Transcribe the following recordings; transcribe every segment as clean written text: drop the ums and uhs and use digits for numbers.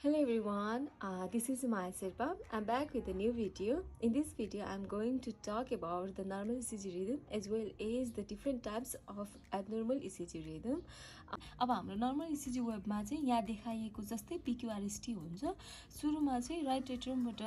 Hello everyone, this is Maya Sirpa. I'm back with a new video. In this video, I'm going to talk about the normal ECG rhythm as well as the different types of abnormal ECG rhythm. अब हाम्रो normal ECG वेबमा चाहिँ यहाँ देखाइएको जस्तै PQRST हुन्छ। सुरुमा चाहिँ right एट्रियमबाट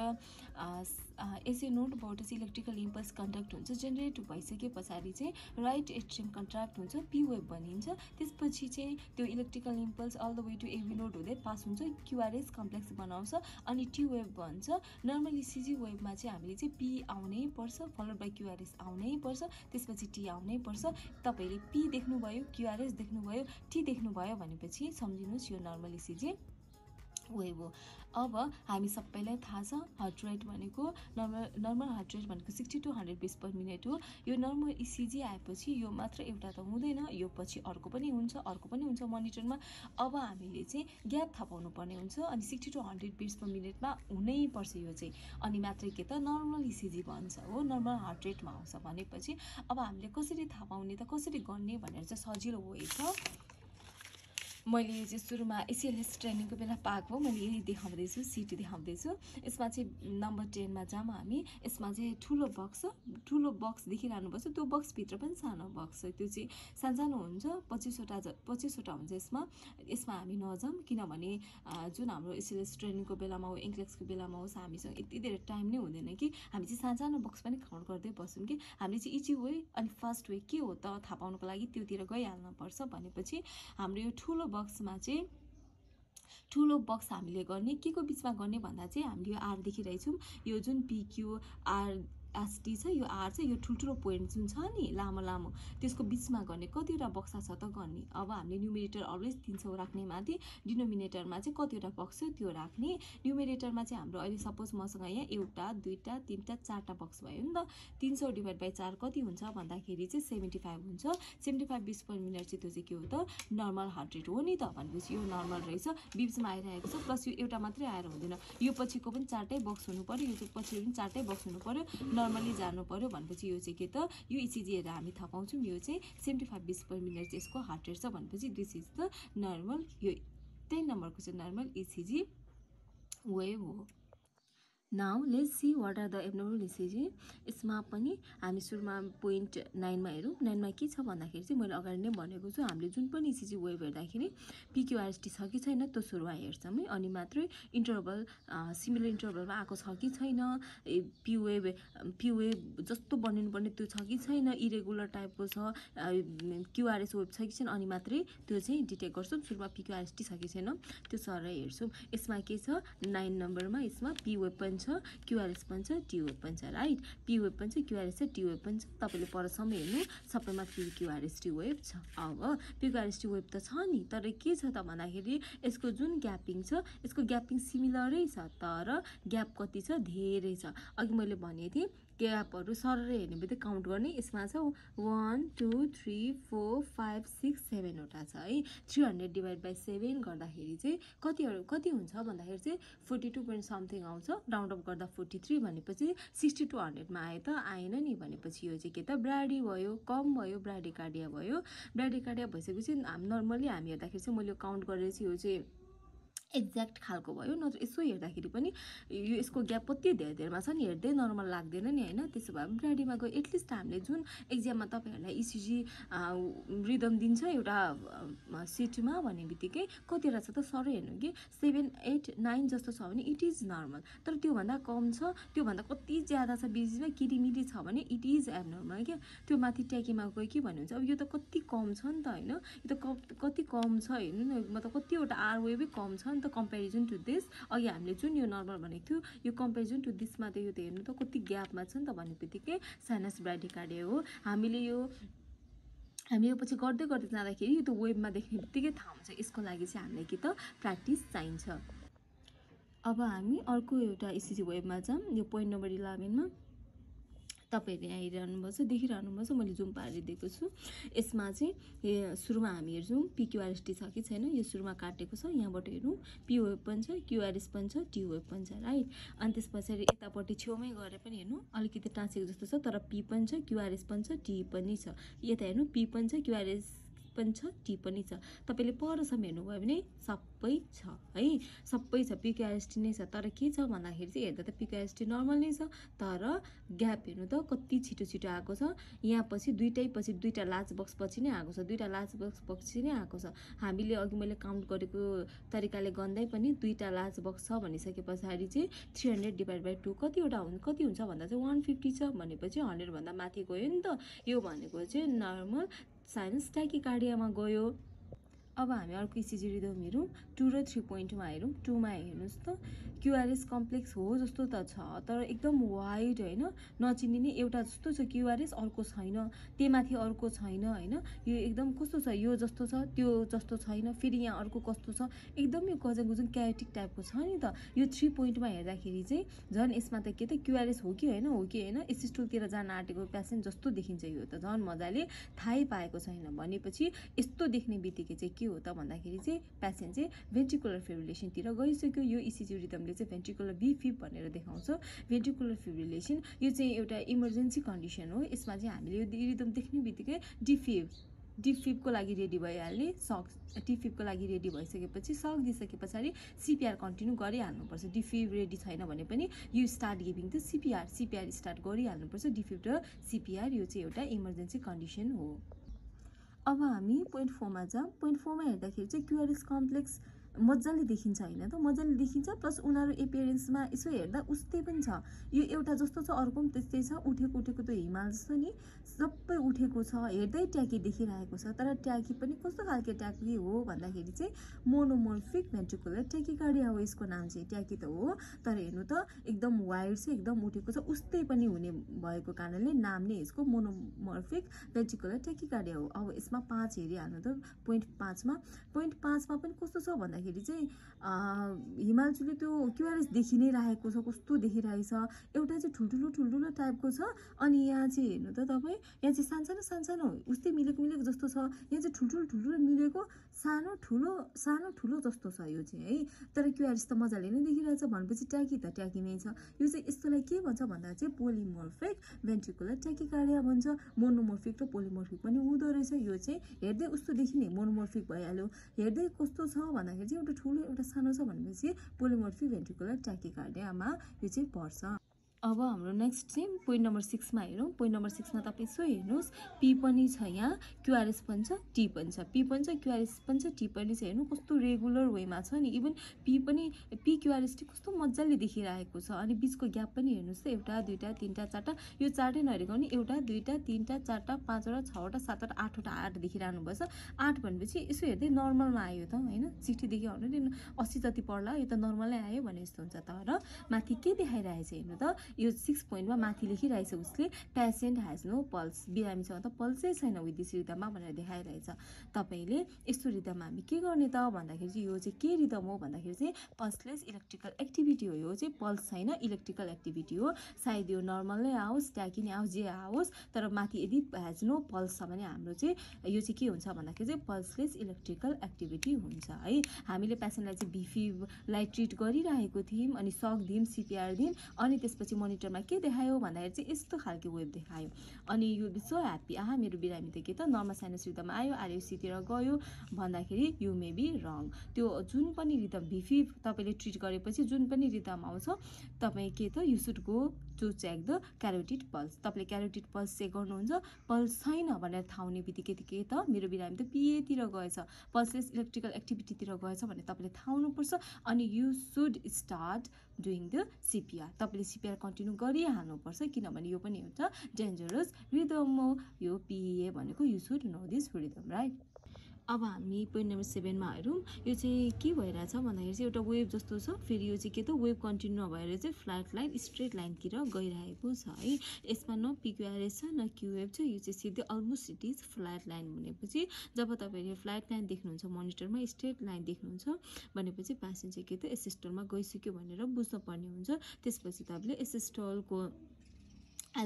SA नोडबाट चाहिँ इलेक्ट्रिकल इम्पल्स कन्डक्ट हुन्छ। जेनेरेट भइसके पछाडि चाहिँ राइट एट्रियम कन्ट्र्याक्ट हुन्छ, पी वेब भनिन्छ। त्यसपछि चाहिँ त्यो electrical impulse all the way to AV node हुँदै पास हुन्छ, क्युआरएस कम्प्लेक्स बनाउँछ अनि टी वेब भन्छ। नर्मल इसिजी वेबमा चाहिँ हामीले चाहिँ पी आउनै पर्छ, फलोड बाई क्युआरएस आउनै पर्छ, त्यसपछि टी आउनै पर्छ। तपाईले पी देख्नुभयो, क्युआरएस देख्नुभयो, टी देख्नुभयो भनेपछि सम्झिनुस् यो नर्मल इसिजी वेब हो। अब हामी सबैलाई थाहा छ हार्ट रेट भनेको नर्मल हार्ट रेट भनेको 60 to 100 beats per minute हो। यो नर्मल इसिजी आएपछि यो मात्र एउटा त हुँदैन, यो पछि अर्को पनि हुन्छ मोनिटरमा। अब हामीले चाहिँ ग्याप थाहा पाउनु पर्ने हुन्छ अनि 60 to 100 beats per minute मा हुनै पर्छ यो चाहिँ, अनि मात्रै के त नर्मल इसिजी भन्छ हो। नर्मल हार्ट रेटमा आउँछ भनेपछि अब हामीले कसरी थाहा पाउने त, कसरी गर्ने भनेर चाहिँ सजिलो हो। मैले यो चाहिँ सुरुमा एसिएलएस ट्रेनिङको बेला पाएको हो। मैले यही देखाउँदैछु, सिटी देखाउँदैछु। यसमा चाहिँ नम्बर 10 मा जाम हामी। यसमा चाहिँ ठुलो बक्स देखिरहनुपर्छ। त्यो बक्सभित्र पनि सानो बक्स छ, त्यो चाहिँ सानो हुन्छ। 25वटा हुन्छ यसमा हामी नजाम, किनभने जुन हाम्रो एसिएलएस ट्रेनिङको बेलामा हो, इङ्क्लेक्सको बेलामा होस्, हामीसँग यति धेरै टाइम नै हुँदैन कि हामी चाहिँ सानो बक्स पनि काउन्ट गर्दै बस्छौँ कि हामीले चाहिँ इजी वे अनि फास्ट वे के हो त थाहा पाउनको लागि त्योतिर गइहाल्नुपर्छ भनेपछि हाम्रो यो ठुलो बक्समा चाहिँ ठुलो बक्स हामीले गर्ने के को बीचमा गर्ने भन्दा चाहिँ हामीले यो आर देखिरहेछौँ, यो जुन पिक्यू आर एसटी छ, यो आर चाहिँ यो ठुल्ठुलो पोइन्ट जुन छ नि लामो त्यसको बीचमा गर्ने कतिवटा बक्सा छ त गर्ने। अब हामीले न्युमेरेटर अलवेज 300 राख्ने माथि, डिनोमिनेटरमा चाहिँ कतिवटा बक्स छ त्यो राख्ने। न्युमेरेटरमा चाहिँ हाम्रो अहिले सपोज मसँग यहाँ एउटा दुईटा तीनटा चारटा बक्स भयो नि त। 300 डिभाइड बाई 4 कति हुन्छ भन्दाखेरि चाहिँ 75 हुन्छ। 75 beats per minute चाहिँ त्यो चाहिँ के हो त नर्मल हार्ट रेट हो नि त। भनेपछि यो नर्मल रहेछ, बीचमा आइरहेको छ। प्लस यो एउटा मात्रै आएर हुँदैन, यो पछिको पनि चारटै बक्स हुनु पर्यो, यो चाहिँ पछि पनि चारटै बक्स हुनु पर्यो, नर्मली जानु पर्यो। भनेपछि यो चाहिँ के त यो इसिजी हेरेर हामी थाहा पाउँछौँ यो चाहिँ 75 beats per minute चाहिँ यसको हार्ट रेट छ भनेपछि दिस इज द नर्मल। यो 10 नम्बरको चाहिँ नर्मल इसिजी वेभ हो। Now let's see what are the abnormal ECG. यसमा पनि हामी सुरुमा पोइन्ट 9 मा हेरौँ। 9 मा के छ भन्दाखेरि चाहिँ मैले अगाडि नै भनेको छु, हामीले जुन पनि इसिजी वेभ हेर्दाखेरि पिक्युआरएसटी छ कि छैन त्यो सुरुमा हेर्छौँ है, अनि मात्रै इन्टरभल सिमिलर इन्टरभलमा आएको छ कि छैन, पिवेभ जस्तो बनिनुपर्ने त्यो छ कि छैन, इरेगुलर टाइपको छ, क्युआरएस वेभ छ कि छैन, अनि मात्रै त्यो चाहिँ डिटेक्ट गर्छौँ। सुरुमा पिक्युआरएसटी छ कि छैन त्यो सरै हेर्छौँ। यसमा के छ 9 नम्बरमा, यसमा पी वेभ पनि छ, क्युआरएस पनि छ, टी वेभ पनि छ, राइट। पी वेभ पनि छ, क्युआरएस छ, टी वेभ पनि छ। तपाईँले परसम्म हेर्नु सबैमा पिक्युआरएस टी वेभ छ। अब पिक्युआरएस टी वेभ त छ नि, तर के छ त भन्दाखेरि यसको जुन ग्यापिङ छ यसको ग्यापिङ सिमिलरै छ, तर ग्याप कति छ धेरै छ। अघि मैले भनेको थिएँ ग्यापहरू सररै हेर्ने बित्तिकै काउन्ट गर्ने। यसमा छ 1 2 3 4 5 6 7 वटा छ है। 300 डिभाइड बाई 7 गर्दाखेरि चाहिँ कति हुन्छ भन्दाखेरि चाहिँ 42 पोइन्ट समथिङ आउँछ। राउन्ड अप गर्दा 43 भनेपछि 60 to 100 मा आए त आएन नि, भनेपछि यो चाहिँ के त ब्राडी भयो, कम भयो, ब्राडिकार्डिया भयो। ब्राडिकार्डिया भइसकेपछि नर्मली हामी हेर्दाखेरि चाहिँ मैले काउन्ट गरेर चाहिँ यो चाहिँ एक्ज्याक्ट खालको भयो, नत्र यसो हेर्दाखेरि पनि यो यसको ग्याप कति धेरैमा छ नि, हेर्दै नर्मल लाग्दैन नि होइन। त्यसो भए ब्राडीमा गयो एटलिस्ट हामीले जुन एक्जाममा तपाईँहरूलाई इसिजी रिदम दिन्छ एउटा सिटमा भन्ने बित्तिकै कतिवटा छ त सर हेर्नु कि 7 8 9 जस्तो छ भने इट इज नर्मल, तर त्योभन्दा कम छ, त्योभन्दा कति ज्यादा छ बिचमा किरिमिरी छ भने इट इज एबनर्मल क्या। त्यो माथि ट्याकीमा गयो के भन्नुहुन्छ, अब यो त कति कम छ नि त होइन, यो त कति कम छ हेर्नु न, मतलब कतिवटा आर वेभै कम छ नि त कम्पेरिजन टु दिस। अघि हामीले जुन यो नर्मल भनेको थियो यो कम्पेरिजन टु दिसमा त यो त हेर्नु त कति ग्यापमा छ नि त भन्ने बित्तिकै साइनस ब्राडिकार्डिया हो। हामीले यो पछि गर्दै जाँदाखेरि यो त वेबमा देख्ने बित्तिकै थाहा हुन्छ। यसको लागि चाहिँ हामीलाई के त प्र्याक्टिस चाहिन्छ। अब हामी अर्को एउटा इसिजी वेबमा जाऊँ। यो पोइन्ट नम्बर 11 मा तपाईँहरूले यहाँ हेरिरहनुभएको छ, देखिरहनुभएको छ, मैले जुम पारिदिएको छु। यसमा चाहिँ सुरुमा हामी हेर्छौँ पिक्युआरएसटी छ कि छैन, यो सुरुमा काटेको छ, यहाँबाट हेरौँ पी वेभ पनि छ, क्युआरएस पनि छ, टी वेभ पनि छ, राइट। अनि त्यस पछाडि यतापट्टि छेउमै गएर पनि हेर्नु अलिकति टाँसेको जस्तो छ, तर पी पनि छ, क्युआरएस पनि छ, टी पनि छ। यता हेर्नु पी पनि छ, क्युआरएस पनि छ टी पनि छ तपाईले परसम्म हेर्नुभयो भने सबै छ है सबै छ पिक्युआरएसटी नै छ तर के छ भन्दाखेरि चाहिँ हेर्दा त पिक्युआरएसटी नर्मल नै छ तर ग्याप हेर्नु त कति छिटो छिटो आएको छ यहाँ पछि दुईटा लार्ज बक्स पछि नै आएको छ दुईटा लार्ज बक्स पछि नै आएको छ हामीले अघि मैले काउन्ट गरेको तरिकाले गन्दै पनि दुईटा लार्ज बक्स छ भनिसके पछाडि चाहिँ 300/2 कति हुन्छ भन्दा चाहिँ 150 छ भनेपछि 100 भन्दा माथि गयो नि त यो भनेको चाहिँ नर्मल साइनस ट्याकिकार्डियामा गयो अब हामी अर्को इसिजी रिदम हेरौँ 2 र 3 पोइन्टमा हेरौँ 2 मा हेर्नुस् त क्युआरएस कम्प्लेक्स हो जस्तो त छ तर एकदम वाइड हैन नचिनिने एउटा जस्तो छ क्युआरएस अर्को छैन त्यमाथि अर्को छैन हैन यो एकदम कस्तो छ यो जस्तो छ त्यो जस्तो छैन फेरि यहाँ अर्को कस्तो छ एकदम यो गजङगुजुङ क्यायोटिक टाइपको छ नि त यो 3 पोइन्टमा हेर्दाखेरि चाहिँ झन् यसमा त के त क्युआरएस हो कि हैन एसिस्टोलतिर जान आँटेको पेसेन्ट जस्तो देखिन्छ यो त झन् मजाले थाहै पाएको छैन भनेपछि यस्तो देख्ने बित्तिकै चाहिँ के हो त भन्दाखेरि चाहिँ पेसेन्ट चाहिँ भेन्ट्रिकुलर फिब्रिलेसनतिर गइसक्यो यो इसिजी रिदमले चाहिँ भेन्ट्रिकुलर भिफिब भनेर देखाउँछ भेन्ट्रिकुलर फिब्रिलेसन यो चाहिँ एउटा इमर्जेन्सी कन्डिसन हो यसमा चाहिँ हामीले यो रिदम देख्ने बित्तिकै डिफिबको लागि रेडी भइहाल्ने सक डिफिबको लागि रेडी भइसकेपछि सक दिइसके पछाडि सिपिआर कन्टिन्यू गरिहाल्नुपर्छ डिफिब रेडी छैन भने पनि you start giving the CPR start गरिहाल्नुपर्छ डिफिब र सिपिआर यो चाहिँ एउटा इमर्जेन्सी कन्डिसन हो अब हामी पोइन्ट 4 मा जाउँ पोइन्ट 4 मा हेर्दाखेरि चाहिँ क्युआरएस कम्प्लेक्स मजाले देखिन्छ हैन त मजाले देखिन्छ प्लस उनीहरु एपियरेन्समा यसो हेर्दा उस्तै पनि छ यो एउटा जस्तो छ अर्को पनि त्यस्तै छ उठेको त हिमाल जस्तो नि सबै उठेको छ हेर्दै ट्याकी देखिरहेको छ तर ट्याकी पनि कस्तो खालको ट्याकी हो भन्दाखेरि चाहिँ मोनोमोर्फिक भेन्ट्रिकुलर ट्याकीकार्डिया हो यसको नाम चाहिँ ट्याकी त हो तर हेर्नु त एकदम वाइड छ एकदम उठेको छ उस्तै पनि हुने भएको कारणले नाम नै यसको मोनोमोर्फिक भेन्ट्रिकुलर ट्याकीकार्डिया हो अब यसमा 5 हेरिहाल्नु त पोइन्ट 5 मा पनि कस्तो छ भन्दाखेरि चाहिँ हिमालजुले त्यो क्युआरएस देखि नै रहेको छ कस्तो देखिरहेछ एउटा चाहिँ ठुल्ठुलो टाइपको छ अनि यहाँ चाहिँ हेर्नु त तपाईँ यहाँ चाहिँ सानो उस्तै मिलेको जस्तो छ यहाँ चाहिँ ठुल्ठुलो मिलेको सानो ठुलो जस्तो छ यो चाहिँ है तर क्युआरएस त मजाले नै देखिरहेछ भनेपछि ट्याकी नै छ यो चाहिँ यस्तोलाई के भन्छ भन्दा चाहिँ पोलिमोर्फिक भेन्ट्रिकुलर ट्याकीकार्डिया भन्छ मोनोमोर्फिक र पोलिमोर्फिक पनि हुँदो रहेछ यो चाहिँ हेर्दै उस्तो देखिने मोनोमोर्फिक भइहाल्यो हेर्दै कस्तो छ भन्दाखेरि एउटा ठुलो एउटा सानो छ भनेपछि पोलिमोर्फिक भेन्ट्रिकुलर ट्याकीकार्डियामा यो चाहिँ पर्छ अब हाम्रो नेक्स्ट चाहिँ पोइन्ट नम्बर 6 मा हेरौँ पोइन्ट नम्बर 6 मा तपाईँ यसो हेर्नुहोस् पी पनि छ यहाँ क्युआरएस पनि छ टी पनि छ पी पनि छ क्युआरएस पनि छ टी पनि छ हेर्नु कस्तो रेगुलर वेमा छ नि इभन पी क्युआरएस टी कस्तो मजाले देखिरहेको छ अनि बिचको ग्याप पनि हेर्नुहोस् त एउटा दुईटा तीनटा चारटा यो चारटै नहेरेको नि एउटा दुईटा तीनटा चारटा पाँचवटा छवटा सातवटा आठवटा 8 देखिरहनु भएछ 8 भनेपछि यसो हेर्दै नर्मलमा आयो त हैन 60 देखि आउनु 80 जति पर्ला यो त नर्मलै आयो भने जस्तो हुन्छ तर माथि के देखाइरहेछ हेर्नु त यो 6 पोइन्टमा माथि लेखिरहेछ उसले पेशेन्ट हैज नो पल्स बिरामीसँग त पल्सै छैन विथ दिस रिदममा भनेर देखाइरहेछ तपाईले यस्तो रिदममा हामी के गर्ने त भन्दाखेरि चाहिँ यो चाहिँ के रिदम हो भन्दाखेरि चाहिँ पल्सलेस इलेक्ट्रिकल एक्टिभिटी हो यो चाहिँ पल्स छैन इलेक्ट्रिकल एक्टिभिटी हो सायद यो नर्मल नै आओस् ट्याकी नै आओस् जे आओस् तर माथि यदि हैज नो पल्स छ भने हाम्रो चाहिँ यो चाहिँ के हुन्छ भन्दाखेरि चाहिँ पल्सलेस इलेक्ट्रिकल एक्टिभिटी हुन्छ है हामीले पेशेन्टलाई चाहिँ भिफीलाई ट्रिट गरिरहेको थियौं अनि सक दियौं सिपिआर दियौं अनि त्यसपछि मोनिटरमा के देखायो भन्दाखेरि चाहिँ यस्तो खालको वेभ देखायो अनि यो सो ह्याप्पी मेरो बिरामी त के त नर्मल साइनस रिदम आयो आरएससीतिर गयो भन्दाखेरि यु मे बी रङ त्यो जुन पनि रिदम भिफी तपाईले ट्रिट गरेपछि जुन पनि रिदम आउँछ तपाई के त you should go to check the carotid pulse तपाईले क्यारोटिड पल्स चेक गर्नुहुन्छ पल्स छैन भनेर थाहा हुने बित्तिकै के त मेरो बिरामी त पिए तिर गएछ पल्सलेस इलेक्ट्रिकल एक्टिभिटीतिर गएछ भने तपाईले थाहा हुनुपर्छ अनि you should start doing the CPR तपाईले सिपिआर कन्टिन्यू गरिहाल्नुपर्छ किनभने यो पनि एउटा डेन्जरस रिदम हो यो पिए भनेको you should know this rhythm right अब हामी पोइन्ट नम्बर 7 मा हेरौँ यो चाहिँ के भइरहेछ भन्दाखेरि चाहिँ एउटा वेभ जस्तो छ फेरि यो चाहिँ के त वेभ कन्टिन्यू नभएर चाहिँ फ्ल्याट लाइन स्ट्रेट लाइनतिर गइरहेको छ है यसमा न पिक्युआरएस छ न क्युएफ छ यो चाहिँ सिधै almost it is flat line भनेपछि जब तपाईले फ्ल्याट लाइन देख्नुहुन्छ मोनिटरमा स्ट्रेट लाइन देख्नुहुन्छ भनेपछि पेशेन्ट चाहिँ के त एसिस्टलमा गइसक्यो भनेर बुझ्न पर्ने हुन्छ त्यसपछि तपाईले एसिस्टलको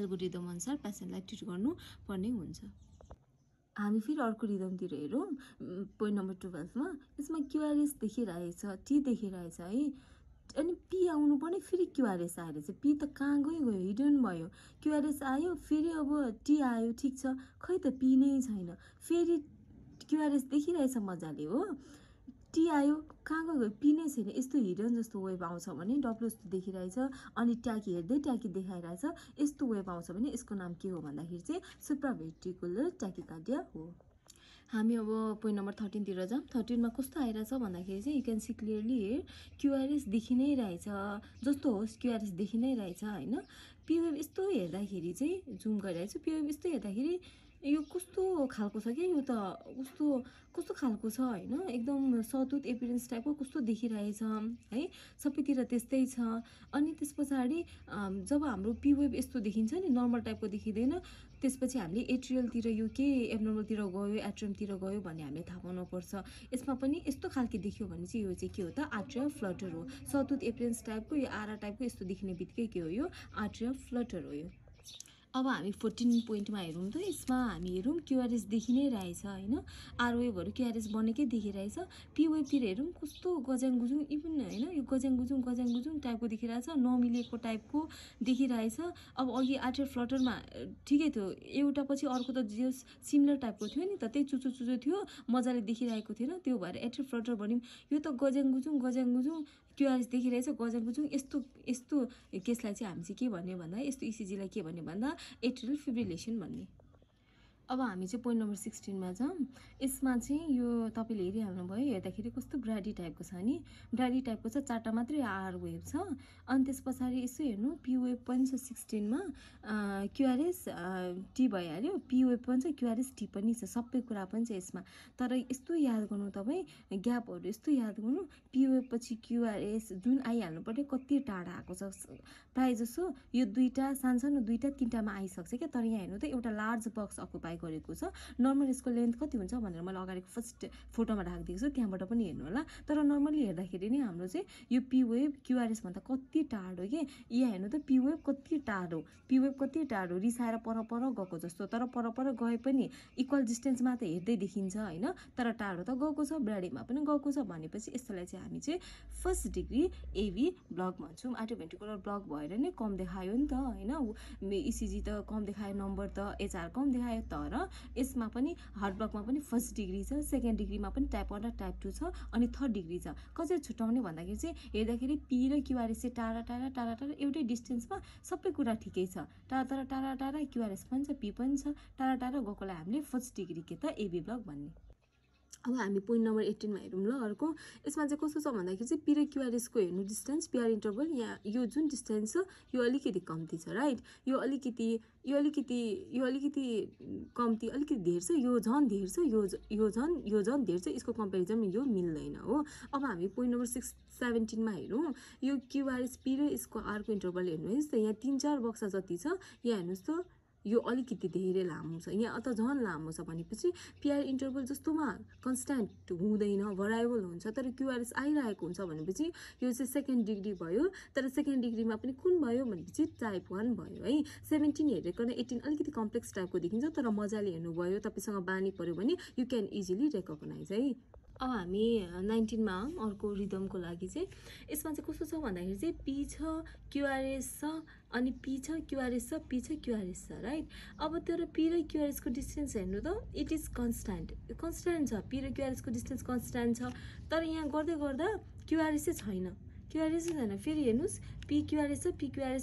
एल्गोरिदम अनुसार पेशेन्टलाई ट्रिट गर्नु पर्ने हुन्छ हामी फेरि अर्को रिदमतिर हेरौँ पोइन्ट नम्बर 12 मा यसमा क्युआरएस देखिरहेछ टी देखिरहेछ है अनि पी आउनु पनि फेरि क्युआरएस आएर चाहिँ पी त कहाँ गयो हिडन भयो क्युआरएस आयो फेरि अब टी आयो ठीक छ खै त पी नै छैन फेरि क्युआरएस देखिरहेछ मजाले हो, टी आयो कहाँ गयो, पी नै छैन, यस्तो हिडन जस्तो वेभ आउँछ भने डब्लु जस्तो देखिरहेछ अनि ट्याकी हेर्दै ट्याकी देखाइरहेछ, यस्तो वेभ आउँछ भने यसको नाम के हो भन्दाखेरि चाहिँ सुप्राभेन्ट्रिकुलर ट्याकिकार्डिया हो। हामी अब पोइन्ट नम्बर 13 तिर जाऊँ। 13 मा कस्तो आइरहेछ भन्दाखेरि चाहिँ you can see clearly here QRS देखि नै रहेछ, जस्तो होस् क्युआरएस देखि नै रहेछ हैन। पिवेभ यस्तो हेर्दाखेरि चाहिँ जुम गरिरहेछु, पिवेभ यस्तो हेर्दाखेरि यो कस्तो खालको छ कि, यो त कस्तो खालको छ हैन, एकदम सतुत एपिरेन्स टाइपको कस्तो देखिरहेछ है, सबैतिर त्यस्तै छ। अनि त्यस पछाडि जब हाम्रो पिवेभ यस्तो देखिन्छ नि, नर्मल टाइपको देखिँदैन, त्यसपछि हामीले एट्रियलतिर यो के एब्नर्मलतिर गयो, एट्रियमतिर गयो भन्ने हामीले थाहा पाउनुपर्छ। यसमा पनि यस्तो खालके देखियो भने चाहिँ यो चाहिँ के हो त, आट्रियल फ्लटर हो। सतुत एपिरेन्स टाइपको यो आरा टाइपको यस्तो देखिने बित्तिकै के हो, यो आट्रियल फ्लटर हो यो। अब हामी 14 पोइन्टमा हेरौँ त, यसमा हामी हेरौँ क्युआरएस देखि नै रहेछ हैन, आर वेभहरू क्युआरएस बनेकै देखिरहेछ। पी वेभतिर हेरौँ कस्तो गज्याङ गुजुङ इभन हैन, यो गज्याङ गुजुङ टाइपको देखिरहेछ, नमिलेको टाइपको देखिरहेछ। अब अघि आट्रियल फ्लटरमा ठिकै थियो, एउटा पछि अर्को त जो सिमिलर टाइपको थियो नि त, त्यही चुचो थियो, मजाले देखिरहेको थिएन, त्यो भएर एट्रियल फ्लटर भन्यौँ। यो त गज्याङ गुजुङ क्युआरएस देखिरहेछ, गज्याङ गुजुङ यस्तो केसलाई चाहिँ हामी चाहिँ के भन्ने भन्दा, यस्तो इसिजीलाई के भन्ने भन्दा एट्रियल फिब्रिलेसन भन्ने। अब हामी चाहिँ पोइन्ट नम्बर 16 मा जाऊँ। यसमा चाहिँ यो तपाईँले हेरिहाल्नु भयो, हेर्दाखेरि कस्तो ब्राडी टाइपको छ नि, ब्राडी टाइपको छ, 4टा मात्रै आर वेभ छ। अनि त्यस पछाडि यसो हेर्नु पी वेभ पनि छ 16 मा, क्युआरएस टी भइहाल्यो, पी वेभ पनि छ, क्युआरएस टी पनि छ, सबै कुरा पनि छ यसमा। तर यस्तो याद गर्नु तपाईँ, ग्यापहरू यस्तो याद गर्नु, पी वेभ पछि क्युआरएस जुन आइहाल्नु पर्यो कति टाढा आएको छ, प्रायः जसो यो दुईटा सानो 2टा 3टामा आइसक्छ क्या। तर यहाँ हेर्नु त एउटा लार्ज बक्स अकुपाई गरेको छ। नर्मल यसको लेन्थ कति हुन्छ भनेर मैले अगाडिको फर्स्ट फोटोमा राखिदिएको छु, त्यहाँबाट पनि हेर्नु होला। तर नर्मली हेर्दाखेरि नै हाम्रो चाहिँ यो पी वेभ क्युआरएस भन्दा कति टाढो के, यहाँ हेर्नु त पी वेभ कति टाढो रिसाएर पर गएको जस्तो, तर पर गए पनि इक्वल डिस्टेन्समा त हेर्दै देखिन्छ हैन, तर टाढो त गएको छ, ब्राडीमा पनि गएको छ भनेपछि यसलाई चाहिँ हामी चाहिँ फर्स्ट डिग्री एबी ब्लक भन्छौँ। आर्टियोभेन्ट्रिकुलर ब्लक भएर नै कम देखायो नि त हैन, इसिजी त कम देखायो, नम्बर त एचआर कम देखायो, तर यसमा पनि हार्ट ब्लकमा पनि फर्स्ट डिग्री छ, सेकेन्ड डिग्रीमा पनि टाइप 1 र टाइप 2 छ, अनि थर्ड डिग्री छ। कसरी छुट्याउने भन्दाखेरि चाहिँ हेर्दाखेरि पी र क्युआरएस चाहिँ टाढा एउटै डिस्टेन्समा, सबै कुरा ठिकै छ, टाढा क्युआरएस पनि छ, पी पनि छ, टाढा गएकोलाई हामीले फर्स्ट डिग्री के त एबी ब्लक भन्ने। अब हामी पोइन्ट नम्बर 18 मा हेरौँ ल। अर्को यसमा चाहिँ कस्तो छ भन्दाखेरि चाहिँ पी र क्युआरएसको हेर्नु डिस्टेन्स, पिआर इन्टरभल, यहाँ यो जुन डिस्टेन्स छ यो अलिकति कम्ती छ राइट, यो अलिकति कम्ती, अलिकति धेर छ, यो झन् धेर छ, यो झन् धेर छ, यसको कम्पेरिजन यो मिल्दैन हो। अब हामी पोइन्ट नम्बर 17 मा हेरौँ, यो क्युआरएस पी र यसको आरको इन्टरभल हेर्नुहोस् त, यहाँ 3-4 बक्सा जति छ, यहाँ हेर्नुहोस् त यो अलिकति धेरै लामो छ, यहाँ अत झन् लामो छ भनेपछि पिआर इन्टरभल जस्तोमा कन्स्ट्यान्ट हुँदैन, भराइबल हुन्छ, तर क्युआरएस आइरहेको हुन्छ भनेपछि यो चाहिँ सेकेन्ड डिग्री भयो। तर सेकेन्ड डिग्रीमा पनि कुन भयो भनेपछि टाइप 1 भयो है। 17 हेरेको 18 अलिकति कम्प्लेक्स टाइपको देखिन्छ, तर मजाले हेर्नुभयो, तपाईँसँग बानी पर्यो भने यु क्यान इजिली रेकग्नाइज है। अब हामी 19 मा अर्को रिदमको लागि चाहिँ यसमा चाहिँ कस्तो छ भन्दाखेरि चाहिँ पी छ, क्युआरएस छ, अनि पी छ, क्युआरएस छ, पी छ, क्युआरएस छ राइट। अब तर पी र क्युआरएसको डिस्टेन्स हेर्नु त, इट इज कन्स्ट्यान्ट छ, पी र क्युआरएसको डिस्टेन्स कन्स्ट्यान्ट छ, तर यहाँ गर्दै गर्दा क्युआरएस चाहिँ छैन, फेरि हेर्नुहोस् पी क्युआरएस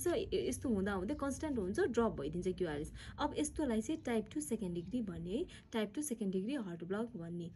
छ, यस्तो हुँदा कन्स्ट्यान्ट हुन्छ, ड्रप भइदिन्छ क्युआरएस। अब यस्तोलाई चाहिँ टाइप 2 सेकेन्ड डिग्री भन्ने है, type 2 second degree heart block भन्ने।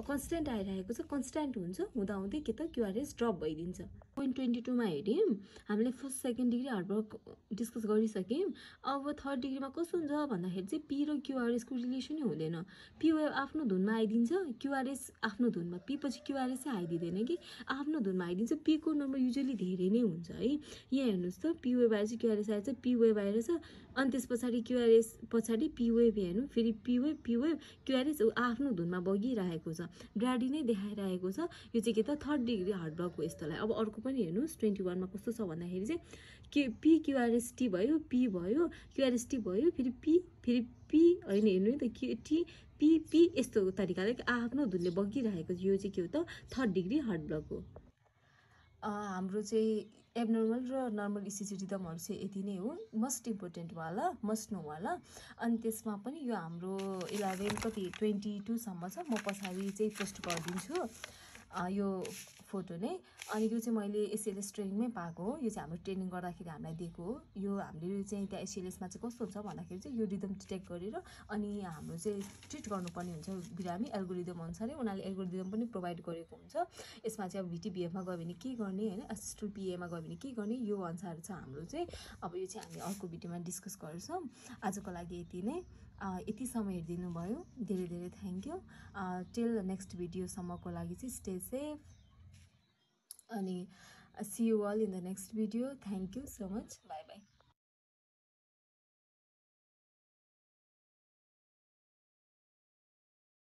कन्स्ट्यान्ट आइरहेको छ, कन्स्ट्यान्ट हुन्छ, हुँदाहुँदै के त क्युआरएस ड्रप भइदिन्छ। पोइन्ट 22 मा हेऱ्यौँ, हामीले first second degree heart block discuss गरिसक्यौँ। अब थर्ड डिग्रीमा कस्तो हुन्छ भन्दाखेरि चाहिँ पी र क्युआरएसको रिलेसनै हुँदैन, पी वेभ आफ्नो धुनमा आइदिन्छ, क्युआरएस आफ्नो धुनमा, पी पछि क्युआरएस चाहिँ आइदिँदैन कि, आफ्नो धुनमा आइदिन्छ। पी को नम्बर युजुअली धेरै नै हुन्छ है, यहाँ हेर्नुहोस् त पी वेभ आएछ, क्युआरएस आएछ, पी वेभ आएछ, अनि त्यस पछाडि क्युआरएस पछाडि पी वेभ हेर्नु, फेरि पी वेभ क्युआरएस आफ्नो धुनमा बगिरहेको छ, ब्राडी नै देखाइरहेको छ, यो चाहिँ के त थर्ड डिग्री हार्ट ब्लक हो यस्तोलाई। अब अर्को पनि हेर्नुहोस् 21 मा कस्तो छ भन्दाखेरि चाहिँ पी क्युआरएस टी भयो, पी भयो, क्युआरएस टी भयो, फेरि पी होइन, हेर्नु त टी पी यस्तो तरिकाले आफ्नो धुनले बगिरहेको, यो चाहिँ के हो त थर्ड डिग्री हार्ट ब्लक हो। हाम्रो चाहिँ एबनर्मल र नर्मल इसिजी रिदमहरू चाहिँ यति नै हो, मोस्ट इम्पोर्टेन्टवाला, मस्ट नोवाला। अनि त्यसमा पनि यो हाम्रो 11 कति 22सम्म छ, म पछाडि चाहिँ पोस्ट गरिदिन्छु यो फोटो नै। अनि यो चाहिँ मैले एसएलएस ट्रेनिङमै पाएको हो, यो चाहिँ हाम्रो ट्रेनिङ गर्दाखेरि हामीलाई दिएको हो। यो हामीले चाहिँ त्यहाँ एसएलएसमा चाहिँ कस्तो हुन्छ भन्दाखेरि चाहिँ यो रिदम डिटेक्ट गरेर अनि हाम्रो चाहिँ ट्रिट गर्नुपर्ने हुन्छ बिरामी एल्गोरिदम अनुसारै, उनीहरूले एल्गोरिदम पनि प्रोभाइड गरेको हुन्छ। यसमा चाहिँ अब भिटिबिएफमा गयो भने के गर्ने होइन, असिस्टेड पिएमा गयो भने के गर्ने, यो अनुसार छ हाम्रो चाहिँ। अब यो चाहिँ हामी अर्को भिडियोमा डिस्कस गर्छौँ। आजको लागि यति नै। यति समय हेरिदिनु भयो, धेरै धेरै थ्याङ्क यू। टिल नेक्स्ट भिडियोसम्मको लागि चाहिँ स्टे सेफ अनि see you all in the next video. Thank you so much, bye by.